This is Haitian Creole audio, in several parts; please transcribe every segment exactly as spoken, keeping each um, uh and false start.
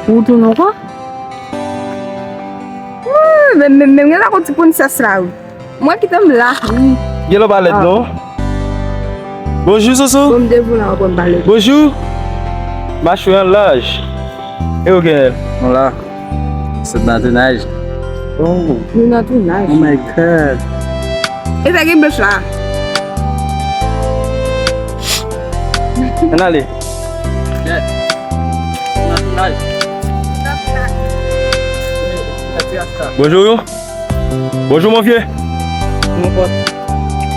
Ou tounen ankò? Wi, men, men, men, gen la konn ti prensès la, wi. Mwen kite m la, wi. Gen lè w pa lèd, non? Bonjou, Soso. Bon, m te vin la, w konn pa lèd. Bonjou. Machwè an laj. E ou, Kenel? Nou la. Se nan tounaj. Oh. Nou nan tounaj. Oh my God. E sa gen bèf la. Ann ale. Yeah. Nou nan tounaj. Bonjou, yo. Bonjou, mon vieux. Bonjou, mon pote.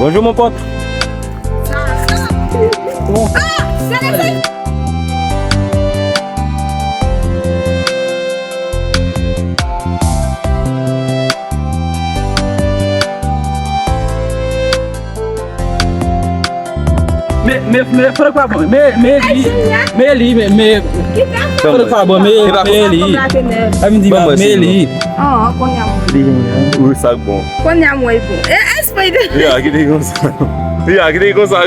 Bonjou, mon pote. Men, men, men, fòk pa bon. Men, men li, men li, men, men, fòk pa bon, men, men li. Sa vin di, men li. An, kounye a. Wi, sa k bon. Kounye a, mwen bon. E, espri de. Ya, kite konsa. Ya, kite konsa.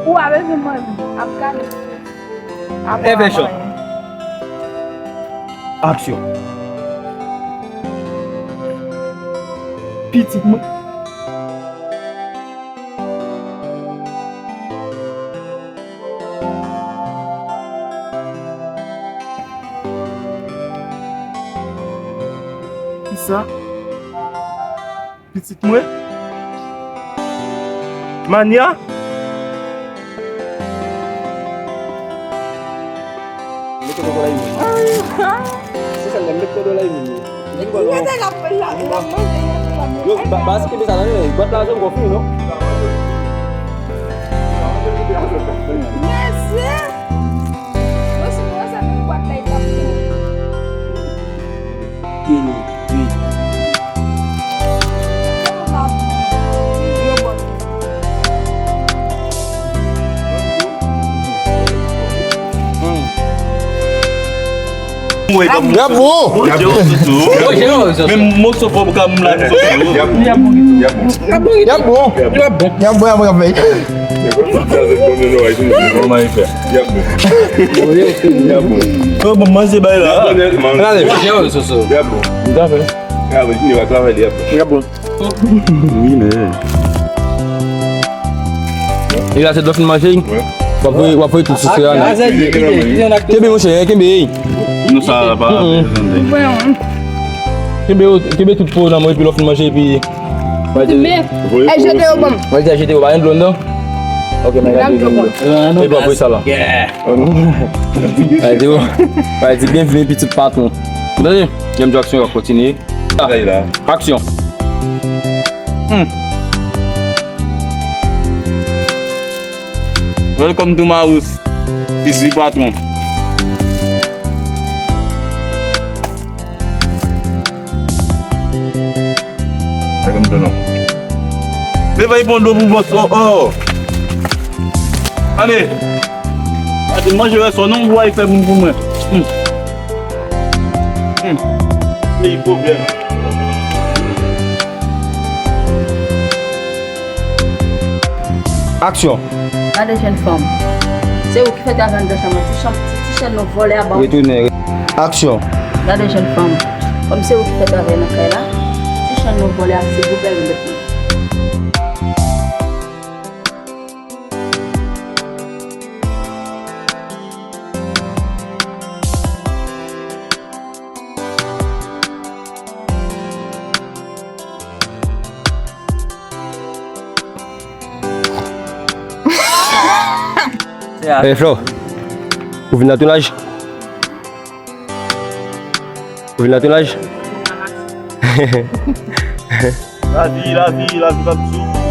Ou a bezwen manje, ap gade. Ap Envèsyon. Aksyon. Pitit mwen. Kisa? Pitit mwen? Manya? Mete kòkò la, Yumi. Se sa, mete kòkò la, Yumi. Li rete la, la, la manje, li rete la manje. Yo, ba, ba, se kenbe sa, tande, bwat la, se ankò fini, non? Mèsi. Mwen si mwen sa menm bwat la, li t ap fini. Fini. Wi. Mwen, y ap bon. Y ap bon. Men moso fò m ka m la. Y ap bon. Y ap bon. Y ap bon. Y ap bon. Yo, bon, manje bay la. Gade, gade, soso. Y ap bon. Tout à fait. Y ap bon. Wi, men. E la, se dlo fin manje. W ap voye, w ap voye tout sou sè a, non? Kenbe, monchè, kenbe. Nou sa pa. Kenbe, kenbe tout po nan mwen, epi lè w fin manje, epi. Kenbe. E jete yo ban m. Mwen di a jete yo, pa gen dlo anndan? Ok, men gade dlo. Epi w ap voye sa la. Mwen di yo, mwen di byenvini, pitit patwon. Tande, Game Jackson ap kontinye. Aksyon. Hmm. Welcome to my house. This is patron. Leve y pran dlo pou bòs. Oh, oh. Ale. Ate manje rès non, ou al fè moun pou mwen. Hmm. Hmm. Peyi pwovèb. Aksyon. Gade jèn fanm. Se ou ki fè travay anndan chanm nan. Ti chanm, ti, ti chèn nou vòlè a ba w. Retounen. Aksyon. Gade jèn fanm. Kòm se ou ki fè travay nan kay la, ti chèn nou vòlè a se pou bèl bèt. Hey Flo, ou vin nan tounaj? Ou vin nan tounaj? Lavi, lavi, lavi p ap di w.